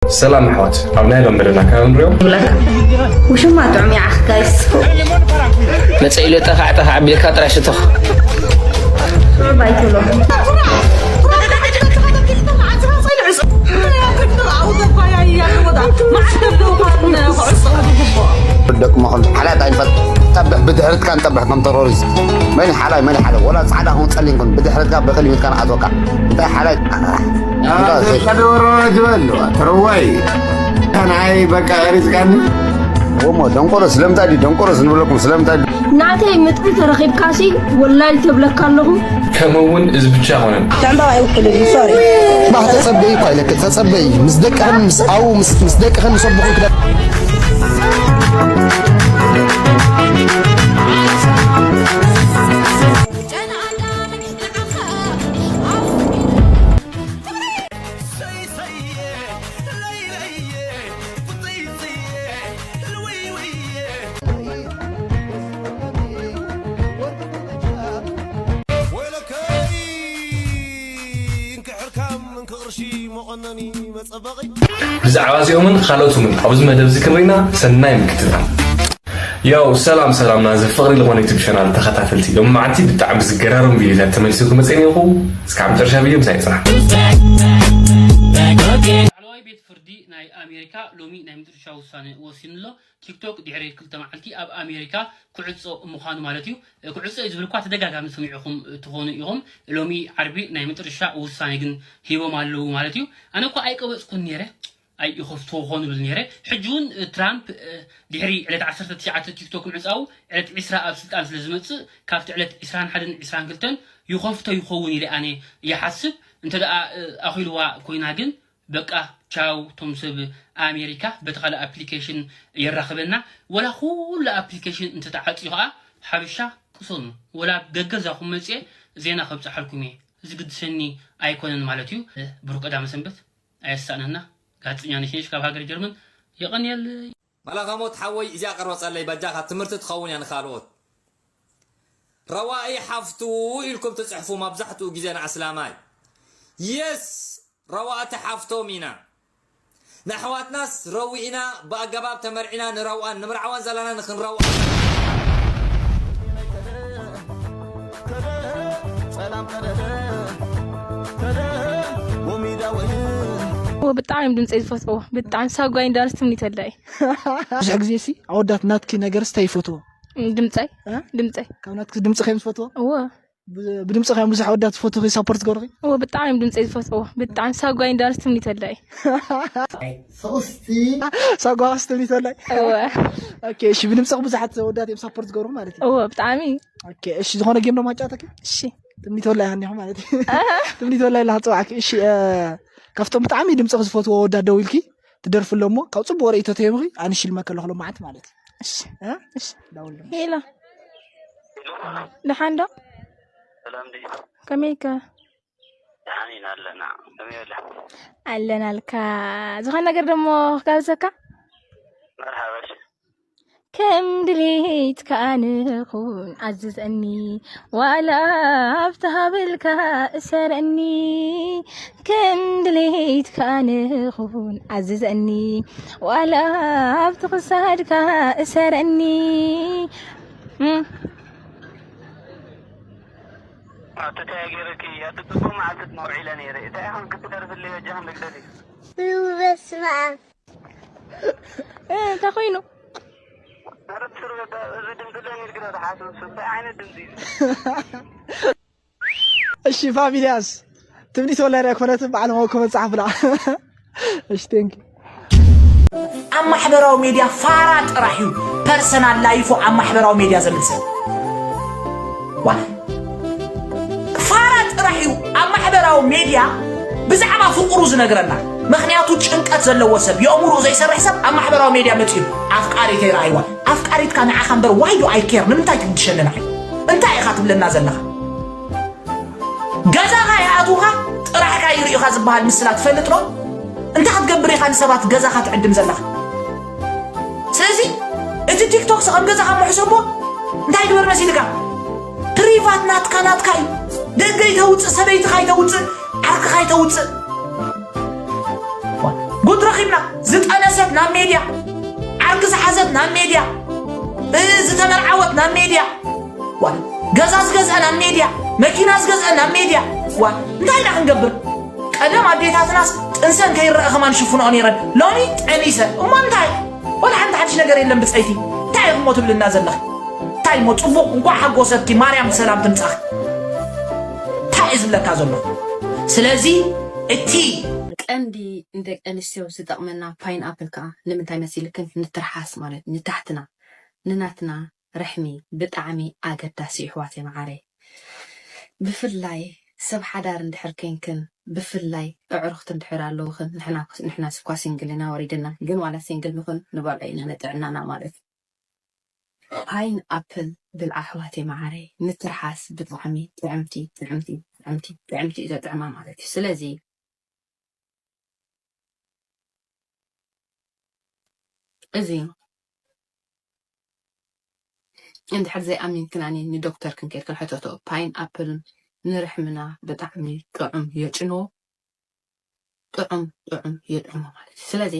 ሰላም ኣሕዋት፣ ኣብ ናይ ሎም መደብና ካብ ንሪኦ። ይብለካ ውሽማ ጥዑም ይዓኽ ጋይስ። መፀ ኢሎ ጠፋዕ ጠፋዕ ኣቢልካ ጥራይ ሽቶኽ። ባይቶሎ ደቂ መኹን ሓላት ኣይንፈል። ጠብሕ ብድሕርትካ ንጠብሕ ከም ተሮሪስት። መን ሓላይ መን ሓለ ወላ ጻዕዳ ኹን ጸሊም ኩን ብድሕርትካ ብቕድሚትካ ንኣትወካ። እንታይ ሓላይ ቀደወረረ ዝበል ተረዋይ ከናይ በቃ ቀሪጽካኒ። ወሞ ደንቆሮ ስለምንታይ ድዩ ደንቆሮ ስንብለኩም ስለምንታይ ድዩ? ናተይ ምጥሪ ተረኺብካሲ ወላሂ ተብለካ ኣለኹ። ከምኡ እውን እዚ ብቻ ኣይኮነን። ዕምባባ ይውክል እዩ ሶሪ ባህ ተጸበይ እኳ ኢለክ ተጸበይ ምስ ደቅኽን ምስ ኣው ምስ ምስ ደቅኽን ምስ ኣቦኽን ክዳ ብዛዕባ እዚኦምን ካልኦትምን ኣብዚ መደብ እዚ ክንርኢና ሰናይ ምክትታል። ያው ሰላም ሰላም ናዚ ፍቕሪ ዝኾነ ዩቱብ ቻናል ተኸታተልቲ ሎም መዓልቲ ብጣዕሚ ዝገራርም ቪዲዮታት ተመልሲኹም መፅእ እኒኹ። እስካብ መጨረሻ ቪዲዮ ምሳይ ፅናሕ። ላዕለዋይ ቤት ፍርዲ ናይ ኣሜሪካ ሎሚ ናይ ምጥርሻ ውሳነ ወሲኑ ኣሎ። ቲክቶክ ድሕሪ ክልተ መዓልቲ ኣብ ኣሜሪካ ክዕጾ ምዃኑ ማለት እዩ። ክዕጾ እዩ ዝብል እኳ ተደጋጋሚ ሰሚዕኹም ትኾኑ ኢኹም። ሎሚ ዓርቢ ናይ ምጥርሻ ውሳኔ ግን ሂቦም ኣለዉ ማለት እዩ። ኣነ እኳ ኣይቀበጽኩን ነይረ፣ ኣይኸፍትዎ ኾኑ ብል ነይረ። ሕጂ እውን ትራምፕ ድሕሪ ዕለት ዓሰርተ ትሽዓተ ቲክቶክ ምዕጻው ዕለት ዕስራ ኣብ ስልጣን ስለ ዝመጽእ ካብቲ ዕለት ዕስራን ሓደን ዕስራን ክልተን ይኸፍቶ ይኸውን ኢለ ኣነ ይሓስብ። እንተ ደኣ ኣኺልዋ ኮይና ግን በቃ ቻው ቶም ሰብ ኣሜሪካ በቲ ካልእ ኣፕሊኬሽን የራኽበና ወላ ኩሉ ኣፕሊኬሽን እንተተዓፅዩ ከዓ ሓበሻ ቅሰኑ ወላ ገገዛኹም መፅየ ዜና ከብፅሓልኩም እየ ዝግድሰኒ ኣይኮነን ማለት እዩ ብሩክ ቀዳመ ሰንበት ኣየሳእነና ጋዜጠኛ ነሽነሽ ካብ ሃገር ጀርመን የቐንየል መላኻ ሞት ሓወይ እዚኣ ቀርበፀለይ በጃኻ ትምህርቲ ትኸውን እያ ንኻልኦት ረዋኢ ሓፍቱ ኢልኩም ትፅሕፉ መብዛሕትኡ ግዜ ንኣስላማይ የስ ረዋእቲ ሓፍቶም ኢና ንኣሕዋትናስ ረዊእና ብኣገባብ ተመርዒና ንረውኣን ንምርዓወን ዘለና ንክንረውኣን ብጣዕሚ እዮም ድምፀይ ዝፈትዎ ብጣዕሚ ሳጓይ እንዳንስ ትምኒተለይ ብዙሕ ግዜ ሲ ኣወዳት ናትኪ ነገር ስታይ ይፈትዎ ድምፀይ ድምፀይ ካብ ናትኪ ድምፂ ከዮም ዝፈትዎ እዎ ብድምፂ ከዮም ብዙሕ ኣወዳት ዝፈትዎ ሳፖርት ገብርኺ እዎ ብጣዕሚ እዮም ድምፀይ ዝፈትዎ ብጣዕሚ ሳጓይ እንዳንስ ትምኒተለይ ሳጓ ክስ ትምኒተለይ እዎ እሺ ብድምፅኽ ብዙሓት ኣወዳት እዮም ሳፖርት ዝገብሩ ማለት እዩ እዎ ብጣዕሚ እሺ ዝኾነ ጌም ዶ ማጫወተኪ እሺ ትምኒተለይ ሃኒኹ ማለት እዩ ትምኒተለይ ላክፅዋዕኪ እሺ ካብቶም ብጣዕሚ ድምፅኽ ዝፈትዎ ኣወዳት ደው ኢልኪ ትደርፍሎ እሞ ካብ ፅቡቅ ርእይቶ ተየምኺ ኣነ ሽልመ ከለኹ ሎማዓንቲ ማለት እዩ እሺ እ? እሺ ደውሎ ሄሎ ደሓን ዶ ሰላም ድዩ ከመይከ ደሓን ኢና ኣለና ከመይ ኣለ ኣለናልካ ዝኾነ ነገር ደሞ ክጋብዘካ መርሓባ እሺ ከም ድሌትካ ኣነ ኹን ኣዝዘኒ ዋላ ኣብቲ ሃብልካ እሰረኒ ከም ድሌትካ ኣነ ኹን ኣዝዘኒ ዋላ ኣብቲ ክሳድካ እሰረኒ እም። ኣቱታይ ገይረኪ ኣቲ ጽቡቅ መዓልቲ ትነውዒለ ነይረ እንታይ ኢኹም ክትደርፍለይ በጃኹም ንግደፊ በስመ ኣብ እንታይ ኮይኑ እሺ ፋሚልያስ ትምኒት ወላድ ኣይኮነትን በዓል መኮ መፅሓፍና እሺ ቴንክ ኣብ ማሕበራዊ ሜድያ ፋራ ጥራሕ እዩ ፐርሰናል ላይፉ ኣብ ማሕበራዊ ሜድያ ዘምፅእ ፋራ ጥራሕ እዩ ኣብ ማሕበራዊ ሜድያ ብዛዕባ ፍቕሩ ዝነግረና ምኽንያቱ ጭንቀት ዘለዎ ሰብ የእምሩ ዘይሰርሕ ሰብ ኣብ ማሕበራዊ ሜድያ መፅኡ ኣፍቃሪተይ ረኣይዋ ኣፍቃሪትካ ንዓኻ እምበር ዋይ ዶ ኣይኬር ንምንታይ ትግድሸኒ ንዓይ እንታይ ኢኻ ትብለና ዘለኻ ገዛኻ ይኣትውኻ ጥራሕካ ይርእኻ ዝበሃል ምስላ ትፈልጥ ዶ እንታይ ክትገብር ኢኻ ንሰባት ገዛኻ ትዕድም ዘለኻ ስለዚ እቲ ቲክቶክ ከም ገዛኻ ምሕሰቦ እንታይ ግበር መሲልካ ፕሪቫት ናትካ ናትካ እዩ ደገ ይተውፅእ ሰበይትኻ ይተውፅእ ዓርክኻ ይተውፅእ ጉድ ረኺብና። ዝጠነሰት ናብ ሜድያ፣ ዓርኪ ዝሓዘት ናብ ሜድያ፣ እ፣ ዝተመርዓወት ናብ ሜድያ፣ ዋ፣ ገዛ ዝገዝአ ናብ ሜድያ፣ መኪና ዝገዝአ ናብ ሜድያ። ዋ፣ እንታይ ኢና ክንገብር? ቀደም ኣዴታትናስ ጥንሰን ከይረአ ከማን ሽፍንኦ ነይረን። ሎሚ ጠኒሰ። እሞ እንታይ? ወላ ሓንቲ ሓድሽ ነገር የለን ብጸይቲ። እንታይ ኢኹሞ ትብልና ዘለኺ? እንታይ እሞ ጽቡቕ፣ እንኳዕ ሓጎሰኪ፣ ማርያም ብሰላም ትምጻኺ። እንታይ እዩ ዝብለካ ዘሎ? ስለዚ እቲ ቀንዲ ንደቂ ኣንስትዮ ዝጠቕመና ፓይን ኣፕል ከኣ ንምንታይ መሲልክን? ንትርሓስ ማለት ንታሕትና፣ ንናትና ርሕሚ ብጣዕሚ ኣገዳሲ እዩ ኣሕዋተይ መዓረይ። ብፍላይ ሰብ ሓዳር እንድሕር ኬንክን፣ ብፍላይ ኣዕሩኽቲ እንድሕር ኣለውኽን፣ ንሕና፣ ንሕና ስኳ ሲንግል ኢና ወሪድና፣ ግን ዋላ ሲንግል ንኹን ንበልዖ ኢና ንጥዕናና ማለት እዩ። ፓይን ኣፕል ብልዓ ኣሕዋተይ መዓረይ፣ ንትርሓስ ብጣዕሚ ጥዕምቲ፣ ጥዕምቲ፣ ጥዕምቲ፣ ጥዕምቲ እዩ ዘጥዕማ ማለት እዩ። ስለዚ እዚ እንድሕር ዘይኣሚንክናኒ ንዶክተር ክንከይድ ክንሕተቶ። ፓይን ኣፕል ንርሕምና ብጣዕሚ ጥዑም የጭንዎ፣ ጥዑም ጥዑም የጥዕሞ ማለት እዩ። ስለዚ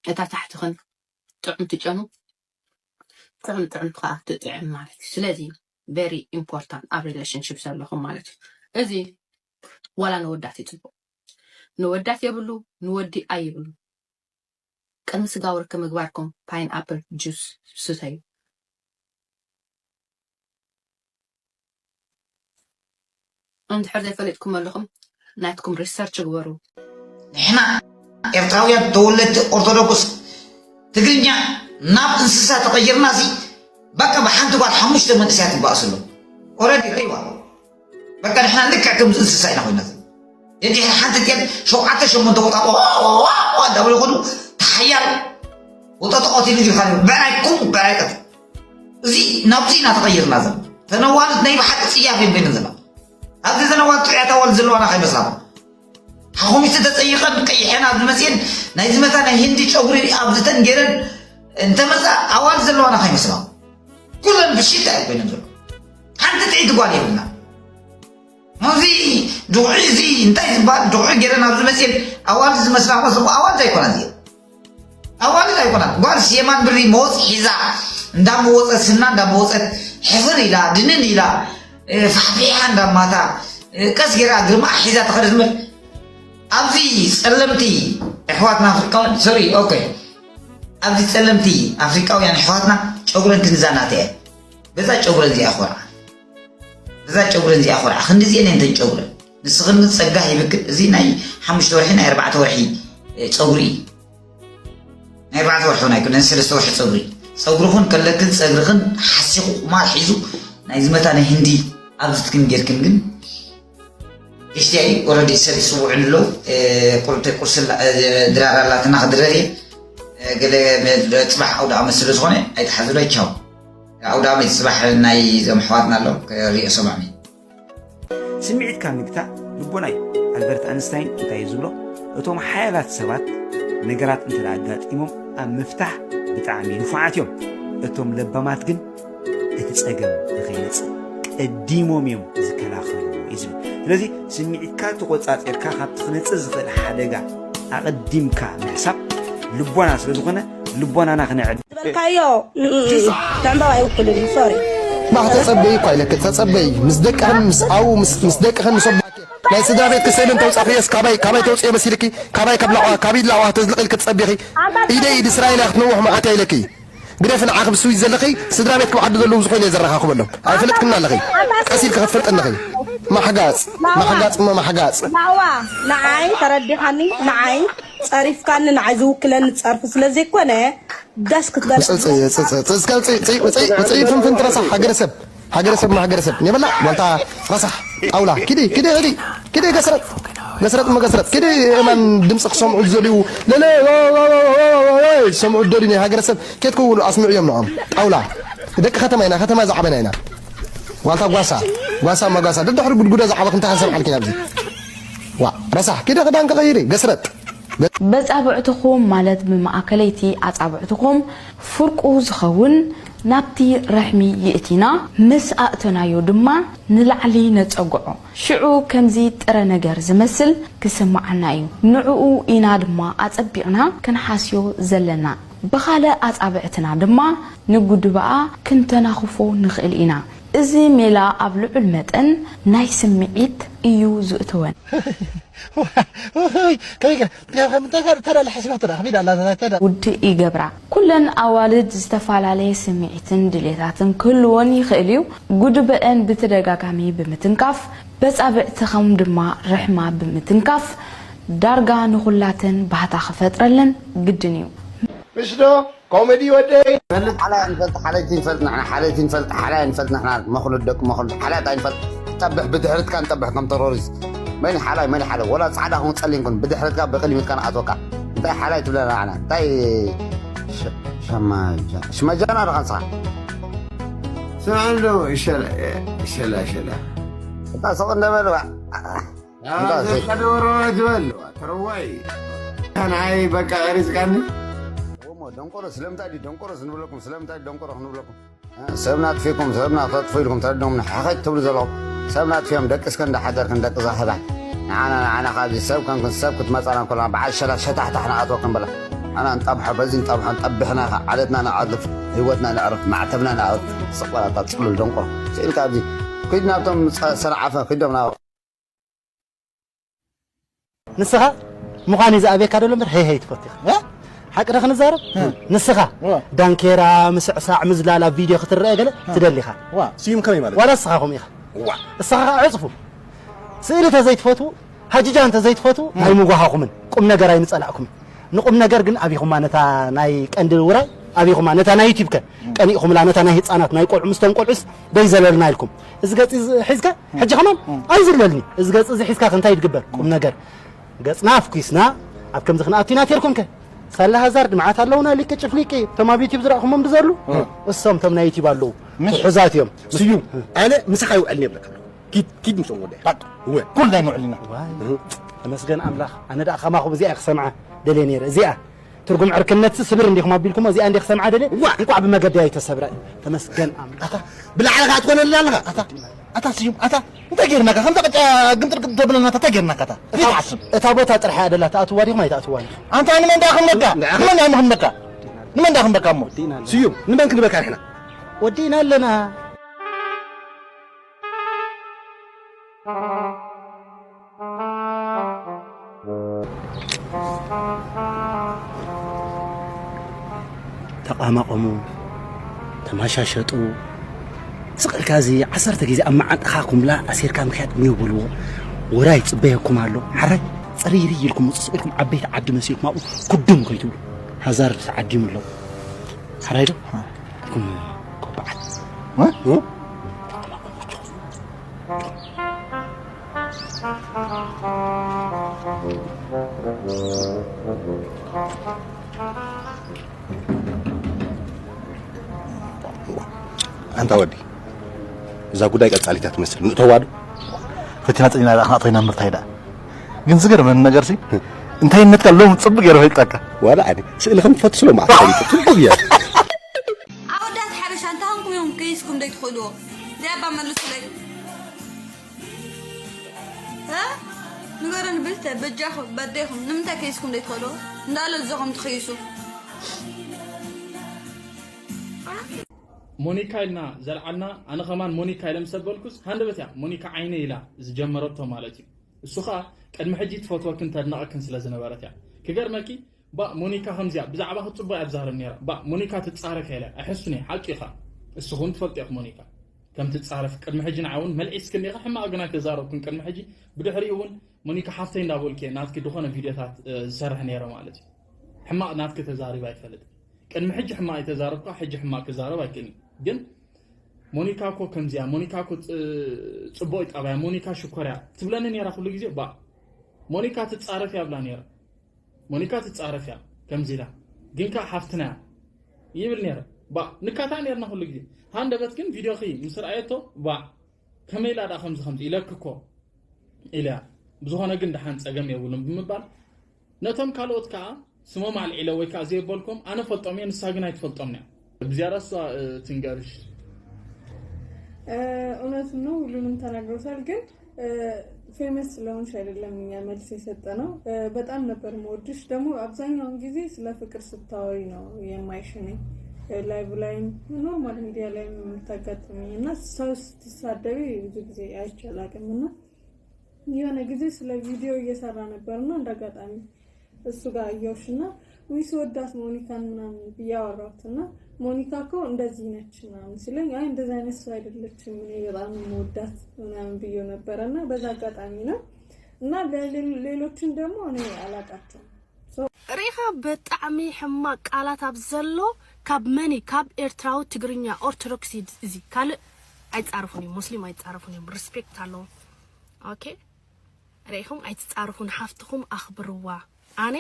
እታ ታሕትኽን ጥዑም ትጨኑ፣ ጥዑም ጥዑም ከዓ ትጥዕም ማለት እዩ። ስለዚ very important ኣብ ሪሌሽንሽፕ ዘለኹም ማለት እዩ። እዚ ዋላ ንወዳት ይፅቡቕ፣ ንወዳት የብሉ፣ ንወዲ ኣይብሉ። ቅድሚ ስጋዊ ርክብ ምግባርኩም ፓይን ኣፕል ጁስ ስተዩ። እንድሕር ዘይፈሊጥኩም ኣለኹም ናትኩም ሪሰርች ግበሩ። ንሕና ኤርትራውያን ተወለድቲ ኦርቶዶክስ ትግርኛ ናብ እንስሳ ተቐይርና ሲ በቃ ብሓንቲ ጓል ሓሙሽተ መንእሰያት ይበኣሱ ኣለዉ። ኦረዲ ረይዋ በቃ ንሕና ልክዕ ከምዚ እንስሳ ኢና ኮይና ዘለና። ደድሕሪ ሓንቲ ጤል ሸውዓተ ሸሞንተ ወጣ ዋዋዋ እንዳበሉ ይኸዱ። ተሓያል ወጠጠ ቀቲሉ ይልካ ብዕራይ ኩም ብዕራይ ቀት እዚ ናብዚ ኢና ተቐይርና ዘለና። ተነዋልት ናይ ብሓቂ ጽያፍ እዮም ኮይነን ዘለና። ኣብዚ ተነዋልት ጥዑያት ኣዋልድ ዘለዋና ከይመስላኩም። ሓኾሚቲ ተጸይቐን ቀይሐን ኣብ ዝመጽኤን ናይ ዝመታ ናይ ህንዲ ጨጉሪ ኣብ ዝተን ገይረን እንተመጻ ኣዋልድ ዘለዋና ከይመስላኩም። ኩለን ብሽታ እዮም ኮይነን ዘሎ። ሓንቲ ጥዒቲ ጓል የብልና። እዚ ድቑዒ እዚ እንታይ ዝበሃል ድቑዒ ገይረን ኣብ ዝመጽኤን ኣዋልድ ዝመስላ ከመስልኩ ኣዋልድ ኣይኮና እዚኤን። ኣዋልድ ኣይኮና ጓል የማን ብሪ መወፅ ሒዛ እንዳመወፀት ስና እንዳመወፀት ሕፍር ኢላ ድንን ኢላ ፋሕፊሓ እንዳማታ ቀስ ገይራ ግርማ ሒዛ ተኸደት ምር ኣብዚ ፀለምቲ ኣሕዋትና ኣፍሪቃውያን ሶሪ ኦኬ ኣብዚ ፀለምቲ ኣፍሪቃውያን ኣሕዋትና ጨጉረን ክንዛናተ እየ በዛ ጨጉረን እዚኣ ኮርዓ በዛ ጨጉረን እዚኣ ኮርዓ ክንዲ እዚአን እየን ተን ጨጉረን ንስኽን ጸጋ ሂብክን እዚ ናይ ሓሙሽተ ወርሒ ናይ ኣርባዕተ ወርሒ ጸጉሪ እዩ ናይ ኣርባዕተ ወርሒ ናይ ናይ ሰለስተ ወርሒ ጸጉሪ ጸጉርኽን ከለክን ጸግርኽን ሓሲኹ ቁማል ሒዙ ናይ ዝመታ ናይ ህንዲ ኣብዚ ትክን ጌርክን ግን እሽቲያይ ኦረዲ ሰብ ይስውዕሉ ኣለዉ ቁርተ ቁርስላ ድራር ኣላትና ክድረር እየ ገለ ጽባሕ ኣውደ ኣመት ስለ ዝኾነ ኣይትሓዝሎ ቻው ኣውደ ኣመት ጽባሕ ናይ ዞም ኣሕዋትና ኣሎ ክሪኦ ሰማዕኒ ስምዒትካ ምግታእ ልቦና እዩ። ኣልበርት ኣንስታይን እንታይ እዩ ዝብሎ? እቶም ሓያላት ሰባት ነገራት እንተ ኣጋጢሞም ኣብ ምፍታሕ ብጣዕሚ ንፉዓት እዮም። እቶም ለባማት ግን እቲ ጸገም ንኸይመጽእ ቀዲሞም እዮም ዝከላኸሉ እዩ ዝብል። ስለዚ ስምዒትካ ተቖጻጺርካ ካብቲ ክመጽእ ዝኽእል ሓደጋ ኣቐዲምካ ምሕሳብ ልቦና ስለ ዝኾነ ልቦናና ክነዕቢ ዝበልካዮ ንዕንበባ ኣይውክልን እዩ ሶሪ ባህ ተጸበይ እኳ ኢለክ ተጸበይ ምስ ደቅኽን ምስ ኣው ምስ ምስ ደቅኽን ምስ ኣቦ ናይ ስድራ ቤትኪ ስእሊ እንተውጻኽየስ ካባይ ካባይ ተውጽዮ መሲልኪ ካባይ ካብ ላዕዋ ካብ ኢድ ላዕዋ ተዝልቕ ኢልኪ ትጸቢኺ ኢደይ ኢድ እስራኤል እያ ክትነውሕ መዓት እያ ኢለኪ ግደፊ ንዓኺ ብስዊት ዘለኺ ስድራ ቤትኪ ብዓዲ ዘለዉ ዝኾነ እየ ዘረኻኽበሎም ኣይፈለጥክና ኣለኺ ቀስ ኢልኪ ክትፈልጢ ኣለኺ ማሕጋጽ ማሕጋጽ እሞ ማሕጋጽ ላዕዋ ንዓይ ተረዲኻኒ ንዓይ ጸሪፍካኒ ንዓይ ዝውክለኒ ጸርፊ ስለ ዘይኮነ ደስ ክትበል ጽጽ ጽጽ ጽጽ ጽጽ ጽጽ ፍንፍን ትረሳሕ ሃገረሰብ ሃገረሰብ ማ ሃገረሰብ ኔበላ ዋልታ ረሳሕ ጣውላ ኪዲ ኪዲ ኪዲ ኪዲ ገስረጥ ገስረጥ ማ ገስረጥ ኪዲ እማን ድምፂ ክሰምዑ ዝደልዩ ለለ ሰምዑ ዝደልዩ ናይ ሃገረሰብ ኬትኩ ውሉ ኣስምዑ እዮም ንዖም ጣውላ ደቂ ከተማ ኢና ከተማ ዝዓበና ኢና ዋልታ ጓሳ ጓሳ ማ ጓሳ ደድሕሪ ጉድጉዳ ዝዓበ ክንታ ከንሰምዓልኪ ናብዚ ዋ ረሳሕ ኪዲ ክዳን ክቐይሪ ገስረጥ በጻብዕትኹም ማለት ብማእከለይቲ ኣጻብዕትኹም ፍርቁ ዝኸውን ናብቲ ረሕሚ ይእቲና፣ ምስ ኣእተናዮ ድማ ንላዕሊ ነጸግዖ። ሽዑ ከምዚ ጥረ ነገር ዝመስል ክስምዓና እዩ። ንዕኡ ኢና ድማ ኣጸቢቕና ክንሓስዮ ዘለና። ብኻልእ ኣጻብዕትና ድማ ንጉድባኣ ክንተናኽፎ ንኽእል ኢና። እዚ ሜላ ኣብ ልዑል መጠን ናይ ስምዒት እዩ ዝእተወን። ወይ ከይገ ተዳለ ሓሲባቶ ዳ ከመይ ዳላ ተዳ ውድእ ይገብራ። ኩለን ኣዋልድ ዝተፈላለየ ስምዒትን ድሌታትን ክህልወን ይኽእል እዩ። ጉድበአን ብተደጋጋሚ ብምትንካፍ፣ በጻብዕትኸም ድማ ርሕማ ብምትንካፍ፣ ዳርጋ ንኹላተን ባህታ ክፈጥረለን ግድን እዩ። ምሽ ዶ ኮሜዲ ወደይ ፈልጥ ሓላይ ንፈልጥ ሓለይቲ ንፈልጥ ንሕና ሓለይቲ ንፈልጥ ሓላይ ንፈልጥ ንሕና መኽሉድ ደቂ መኽሉድ ሓላት ኣይንፈልጥ ጠብሕ ብድሕሪትካ ንጠብሕ ከም ተሮሪስት መን ሓላይ መን ሓለ ወላ ጻዕዳ ኹን ጸሊም ኩን ብድሕሪትካ ብቅድሚትካ ንኣትወካ እንታይ ሓላይ ትብለና ንዓና እንታይ ሸ- ሸማጃ- ሽመጃና ዶ ኻንስኻ ስምዐ እንዶ ይሸላ ይሸላ ይሸላ እታ ስቕ እንደበል ዋ- ኣዘካ ደወረዋ ትበል ተረዋይ ንዓይ በቃ ቀሪፅካኒ እሞ ደንቆሮ ስለምንታይ ድዩ ደንቆሮ ንብለኩም ስለምንታይ ደንቆሮ ክንብለኩም ሰብና ኣጥፊእኩም ሰብና ክተጥፉ ኢልኩም ተረድኦም ንሓኸት ትብሉ ዘለኹም ሰብና ኣጥፊኦም ደቂ እስከ እንዳሓደርክን ደቂ ዛህባይ ንዓና ንዓና ካብዚ ሰብ ከምክን ሰብ ክትመፃና እንከለና በዓል ሸላ ሸታሕታሕ ንኣትወክን በላ ኣና ንጠብሖ በዚ ንጠብሖ ንጠብሕና ኢኻ ዓለትና ንኣልፍ ህይወትና ነዕርፍ ማዕተብና ንኣልፍ ስቕ በላታ ፅሉል ደንቆሮ ስኢልካ ኣብዚ ኪድ ናብቶም ሰንዓፈ ኪዶም ናብ ንስኻ ምዃን እዩ ዝኣብየካ ደሎ እምበር ሄይ ሄይ ትፈቱ ኢኻ። እ? ሓቂ ዶ ክንዛረብ? ንስኻ ዳንኬራ፣ ምስዕሳዕ፣ ምዝላል ኣብ ቪድዮ ክትረአ ገለ ትደሊ ኢኻ። ስዩም ከመይ ማለት ዋላ ንስኻ ከምኡ ኢኻ። ንስኻ ከዓ ዕፅፉ። ስእሊ ተዘይትፈትዉ፣ ሃጅጃ እንተዘይትፈትዉ ኣይምጓሃኹምን። ቁም ነገር ኣይምፀላእኩምን። ንቁም ነገር ግን ኣቢኹማ ነታ ናይ ቀንዲ ውራይ ኣቢኹማ ነታ ናይ ዩቲብ ከ ቀኒእኹምላ ነታ ናይ ህፃናት ናይ ቆልዑ ምስቶም ቆልዑስ ደይዘለልና ኢልኩም እዚ ገፂ እዚ ሒዝካ ሕጂ ከማን ኣይዝለልኒ እዚ ገፂ እዚ ሒዝካ ከ እንታይ ይትግበር ቁም ነገር ገፅና ኣፍኲስና ኣብ ከምዚ ክንኣቱ ኢና ተልኩም ከ ሳላ ሃዛርድ መዓት ኣለውና ሊቂ ጭፍሊቂ እቶም ኣብ ዩቲብ ዝረእኹሞም ድዘሉ እሶም እቶም ናይ ዩቲብ ኣለዉ ትሑዛት እዮም ስዩም ኣነ ምሳኻ ይውዕል የብለካ ኪድ ኪድ ምስኦም ወደ ባቅ እወ ኩልና ንውዕል ኢና ተመስገን ኣምላኽ ኣነ ደኣ ከማኹም እዚኣ ክሰምዓ ደልየ ነይረ እዚኣ ትርጉም ዕርክነትሲ ስብር እንዲኹም ኣቢልኩሞ እዚኣ እንዲ ክሰምዓ ደልየ እንቋዕ ብመገዲ ኣይተሰብረ ተመስገን ኣምላኽ ብላዕሊ ከኣ ትኾነልና ኣለኻ ኣታ ኣታ ስዩም ኣታ እንታይ ጌርናካ ከምታ ቅጫ ግምጥር ግምጥር ተብለና እንታይ ጌርናካ ኣታ ዘይትሓስብ እታ ቦታ ጥራሕ እያ ደላ ትኣትዋ ዲኹም ኣይትኣትዋ ዲኹም ኣንታ ንመን ዳ ክንበካ ንመን ዳ ክንበካ ንመን ዳ ክንበካ እሞ ስዩም ንመን ክንበካ ንሕና ወዲእና ኣለና ተቓማቐሙ፣ ተማሻሸጡ፣ ስቕ ኢልካ እዚ ዓሰርተ ግዜ ኣብ መዓንጣኻ ኩምላ ኣሲርካ ምኽያድ እኒኦ በልዎ። ወራይ ይጽበየኩም ኣሎ። ሓራይ ጽርይርይ ኢልኩም ውጽእ ኢልኩም ዓበይቲ ዓዲ መሲልኩም ኣብኡ ኩዱም ከይትብሉ። ሃዛርድ ተዓዲሙ ኣሎ። ሓራይ ዶ? ኢልኩም ቆባዓት። ኣንታ ወዲ እዛ ጉዳይ ቀጻሊታ ትመስል ንእተዋ ዶ ፈቲና ጸኒና ደኣ ክናእቶ ኢና ምርታይ ደኣ ግን ዝገርመኒ ነገር ሲ እንታይነትካ ሎም ጽቡቅ ገይረ ፈሊጣካ ዋላ ኣነ ስእሊ ከም ትፈቱ ስለ መዓት ፈሊጡ ጽቡቅ እያ ኣወዳት ሓበሻ እንታይ ኾንኩም እዮም ከይስኩም ዘይትኽእልዎ? ዘይ ኣባ መልሱለይ። እ? ንገሩኒ ብልተ በጃኹም በደይኹም ንምንታይ ከይስኩም ዘይትኽእልዎ? እንዳለ እዞኹም ትኽይሱ። ሞኒካ ኢልና ዘልዓልና ኣነ ከማን ሞኒካ ኢለ ምስ ኣበልኩስ ሃንደበት እያ ሞኒካ ዓይነ ኢላ ዝጀመረቶ ማለት እዩ እሱ ኸኣ ቅድሚ ሕጂ ትፈትወክን ተድንቐክን ስለ ዝነበረት እያ ክገርመኪ ባእ ሞኒካ ከምዚኣ ብዛዕባኺ ጽቡቕ እያ ትዛረብ ነይራ ባእ ሞኒካ ትጻረፍ እያ ኢለ ኣይሐሱን እየ ሓቂ ኢኻ እስኺ እውን ትፈልጢ ኢኺ ሞኒካ ከም ትጻረፍ ቅድሚ ሕጂ ንዓ እውን መልዒስክኒ ኢኺ ሕማቕ ግን ኣይተዛረብክን ቅድሚ ሕጂ ብድሕሪኡ እውን ሞኒካ ሓፍተይ እንዳበልኩ እየ ናትኪ ዝኾነ ቪድዮታት ዝሰርሕ ነይረ ማለት እዩ ሕማቕ ናትኪ ተዛሪበ ኣይፈልጥን ቅድሚ ሕጂ ሕማቕ ኣይተዛረብኩ ሕጂ ሕማቕ ክዛረብ ኣይክእልን ግን ሞኒካ እኮ ከምዚያ ሞኒካ እኮ ጽቡቕ ይጣባያ ሞኒካ ሽኮርያ ትብለኒ ነይራ ኩሉ ግዜ ባእ ሞኒካ ትጻረፍ እያ ብላ ነይራ ሞኒካ ትጻረፍ እያ ከምዚ ኢላ ግን ከኣ ሓፍትና እያ ይብል ነይረ ባእ ንካታዕ ነይርና ኩሉ ግዜ ሃንደበት ግን ቪድዮኺ ምስ ረኣየቶ ባእ ከመይ ኢላ ደኣ ከምዚ ከምዚ ኢለኪ እኮ ኢለያ ብዝኾነ ግን ደሓን ጸገም የብሉን ብምባል ነቶም ካልኦት ከኣ ስሞም ኣልዒለ ወይ ከኣ ዘየበልኮም ኣነ ፈልጦም እየ ንሳ ግን ኣይትፈልጦምን እያ ብዝያዳ እሷ ትንገርሽ። እውነቱን ነው፣ ሁሉንም ተናግረውታል። ግን ፌመስ ስለሆንሽ አይደለም እኛ መልስ የሰጠነው። በጣም ነበር የምወድሽ። ደግሞ አብዛኛውን ጊዜ ስለ ፍቅር ስታወሪ ነው የማይሽ። እኔ ላይቭ ላይም ኖርማል ሚዲያ ላይም የምታጋጥሚ እና ሰው ስትሳደቢ ብዙ ጊዜ አይቼ አላውቅም እና የሆነ ጊዜ ስለ ቪዲዮ እየሰራ ነበር እና እንዳጋጣሚ እሱ ጋር አየሁሽ እና ውይ ስወዳት ሞኒካን ምናምን ብዬ አወራሁት እና ሞኒካ እኮ እንደዚህ ነች ምናምን ሲለኝ አይ እንደዚህ አይነት ሰው አይደለችም እኔ በጣም የምወዳት ምናምን ብዬው ነበረ እና በዛ አጋጣሚ ነው እና ሌሎችን ደግሞ እኔ አላውቃቸውም። ሪኻ ብጣዕሚ ሕማቅ ቃላት ኣብ ዘሎ ካብ መን እዩ? ካብ ኤርትራዊ ትግርኛ ኦርቶዶክስ እዩ እዚ ካልእ ኣይጻረፉን እዮም፣ ሙስሊም ኣይጻረፉን እዮም። ሪስፔክት ኣለዎም። ኦኬ ሪኢኹም ኣይትጻረፉ፣ ንሓፍትኹም ኣኽብርዋ። ኣነ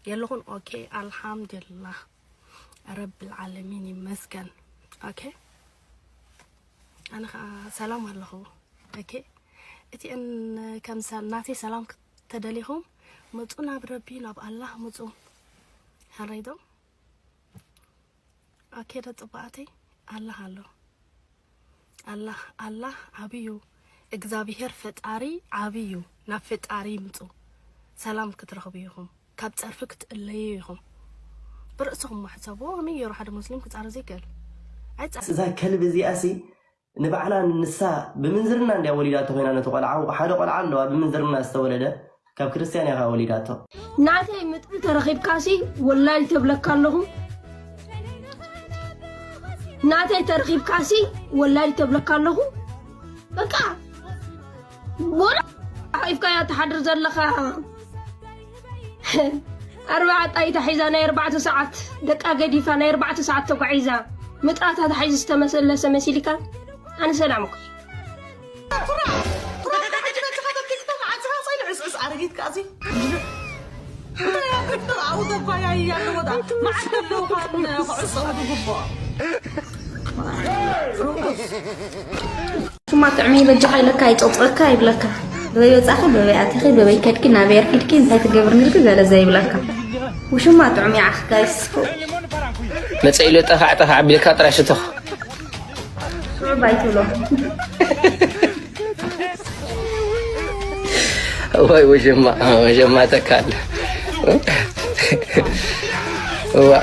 የለኹን። ኦኬ ኣልሓምዱሊላህ ረብል ዓለሚን ይመስገን። ኦኬ ኣነ ኸዓ ሰላም ኣለኹ። ኦኬ እቲአን ከም ናተይ ሰላም ተደሊኹም ምጹ ናብ ረቢ ናብ ኣላህ ምጹ። ሓረይዶ ኦኬ ዶ ጽቡቃተይ ኣላህ ኣሎ። ኣላህ ኣላህ ዓብዩ እግዚኣብሄር ፈጣሪ ዓብዩ። ናብ ፈጣሪ ምጹ ሰላም ክትረኽቡ ኢኹም። ካብ ጸርፊ ክትእለዩ ኢኹም። ብርእስኹም ማሕሰቡ። ከመይ ገይሩ ሓደ ሙስሊም ክጻረፍ ዘይክእል? ኣይጻ እዛ ከልቢ እዚኣሲ ንባዕላ ንሳ ብምንዝርና እንድያ ወሊዳቶ ኮይና ነቲ ቆልዓ። ሓደ ቆልዓ ኣለዋ ብምንዝርና ዝተወለደ ካብ ክርስትያን እያ ወሊዳቶ። ናተይ ምጥሪ ተረኺብካሲ ወላዲ ተብለካ ኣለኹ። ናተይ ተረኺብካሲ ወላዲ ተብለካ ኣለኹ። በቃ ወላ ሓቂፍካያ ትሓድር ዘለኻ ኣርባዕተ ጣይታ ሒዛ ናይ ኣርባዕተ ሰዓት ደቃ ገዲፋ ናይ ኣርባዕተ ሰዓት ተጓዒዛ ምጥራታ ተሓይዙ ዝተመሰለሰ መሲልካ ኣነ ሰላም እኮ ኣረጊት ከዚ እንታይ ኣብ ክልተ ኣብኡ ዘጓያይ ኣለዎ ዳ መዓት ኣለዉ ካብ ክዕፀዉ ዝግብኦ ሽማ ጥዕሚ በጃኻ ኢለካ ኣይፀውፅረካ ይብለካ። በበይ ወፃኺ፣ በበይ ኣቲኺ፣ በበይ ከድኪ፣ ናበይ ኣርፊድኪ፣ እንታይ ትገብር ነርኪ ገለ ዘይብለካ። ውሽማ ጥዑም ይዓኽ ጋይስ። መፀ ኢሉ ጠፋዕ ጠፋዕ ቢልካ ጥራይ ሽቶኽ። ሱዑብ ኣይትብሎ። ወይ ውሽማ ውሽማ ተካል ዋ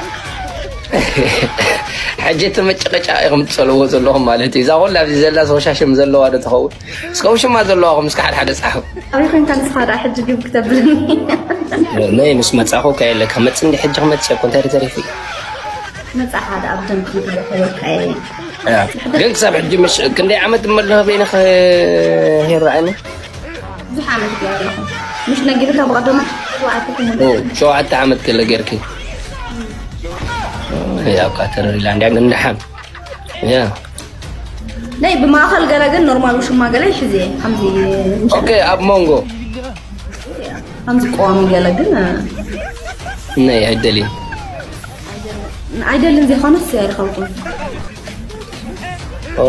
ሕጂ እቲ መጨቀጫ ኢኹም ትጸልዎ ዘለኹም ማለት እዩ። እዛ ኩላ ኣብዚ ዘላ ሶሻሽም ዘለዋ ዶ ትኸውን? እስከ ውሽማ ዘለዋኹም እስከ ሓደ ሓደ ጻሑ። ኣበይ ኮንካ ንስኻ ደኣ ሕጂ ግብ ክተብለኒ? ነይ ምስ መጻኹ ከየለካ መጽ እንዲ ሕጂ ክመጽእ እኮ እንታይ ተሪፉ? መጻኻ ደኣ ኣብ ደም ክንረኸበካ እየ። ያ። ግን ክሳብ ሕጂ ምሽ ክንደይ ዓመት እመለኸ በይነ ሄራእኒ? ብዙሕ ዓመት ገይረ ኣለኹ። ምሽ ነጊርካ ብቐደማ ሸውዓተ ክሙን። ኦ፣ ሸውዓተ ዓመት ገለ ጌርኪ። ያው ካተረሪላ እንዲያ ግን ደሓን። ያ። ናይ ብማእኸል ገለ ግን ኖርማል ውሽማ ገለ ይሕዝ እየ። ከምዚ ምሽ ኦኬ፣ ኣብ መንጎ ከምዚ ቀዋሚ ገለ ግን ነይ ኣይደልን። ኣይደልን ዘይኮነስ ኣይረኸብኩን። ኦ፣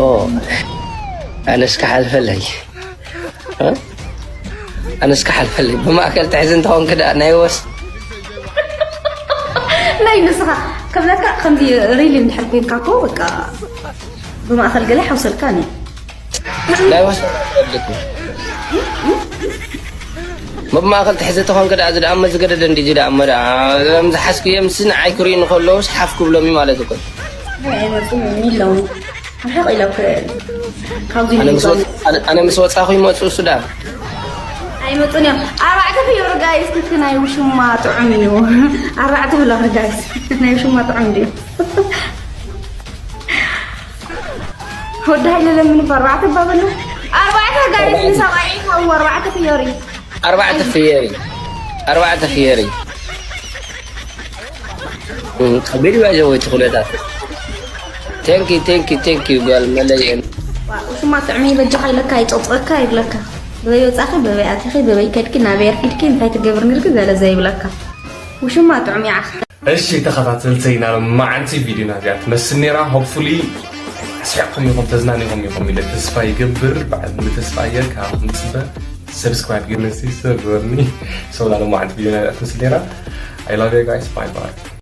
ኣነስ ክሓልፈለይ። እ? ኣነስ ክሓልፈለይ። ብማእከል ትሕዚ እንተኾንክ ደኣ ናይ ወስ ናይ ንስኻ ክብለካ ከምዚ ሪሊ እንድሕር ኮይንካ እኮ በቃ ብማእኸል ገለ ይሓውሰልካ ኒ ናይ ወስ መብማእኸል ትሕዚ ተኾንክ ደኣ እዚ ደኣ መዝገደደ እንዲ እዚ ደኣ መ ደኣ ዝሓዝክዮ ምስ ንዓይ ክርእዩኒ ከለውስ ሓፍ ክብሎም እዩ ማለት እኮ እዩ። ኣይመፁን እዮም ኢሎም ርሕቕ ኢሎም ከ- ካብዚ ኣነ ምስ ወፅ- ኣነ- ኣነ ምስ ወፃኹ ይመፁ እሱ ደኣ ኣይመፁን እዮም ኣርባዕተ ፍዮሪ ጋይስ ክክ ናይ ውሽማ ጥዑም እዩ ኣርባዕተ ፍሎሪ ጋይስ ናይ ውሽማ ጥዑም ድዩ ወዲ ሃይለ ለምን እኮ ኣርባዕተ እባ በሉ ኣርባዕተ ጋይስ ንሰብኣይ ይኸው ኣርባዕተ ፍዮሪ ኣርባዕተ ፍየሪ ኣርባዕተ ፍየሪ ከቢድ ባጀ ወይ ትኹነታት ቴንኪ ቴንኪ ቴንኪ ጓል መለየን ሽማ ጥዕሚ በጃኻ ኢለካ ይፀውፅረካ ይብለካ በበይ ወፃኺ በበይ ኣቲኺ በበይ ከድኪ ናበይ ኣርፊድኪ እንታይ ትገብር ነርኪ ገለ ዘይብለካ ውሽማ ጥዑም ይዓኽ እሺ ተኸታተልተይ ኢና ሎማዓንቲ ቪድዮና እዚኣ ትመስል ነይራ። ሆፕፉሊ ኣስሒቕኩም ኢኹም ተዝናኒኹም ኢኹም ኢለ ተስፋ ይገብር። ብዓል ሙሉ ተስፋ እየ ካብኹም ዝፅበ። ሰብስክራይብ ግርምሲ ሰብ ግበርኒ። ሰው ና ሎማዓንቲ ቪድዮና እዚኣ ትመስል ነይራ። I love you guys. Bye bye.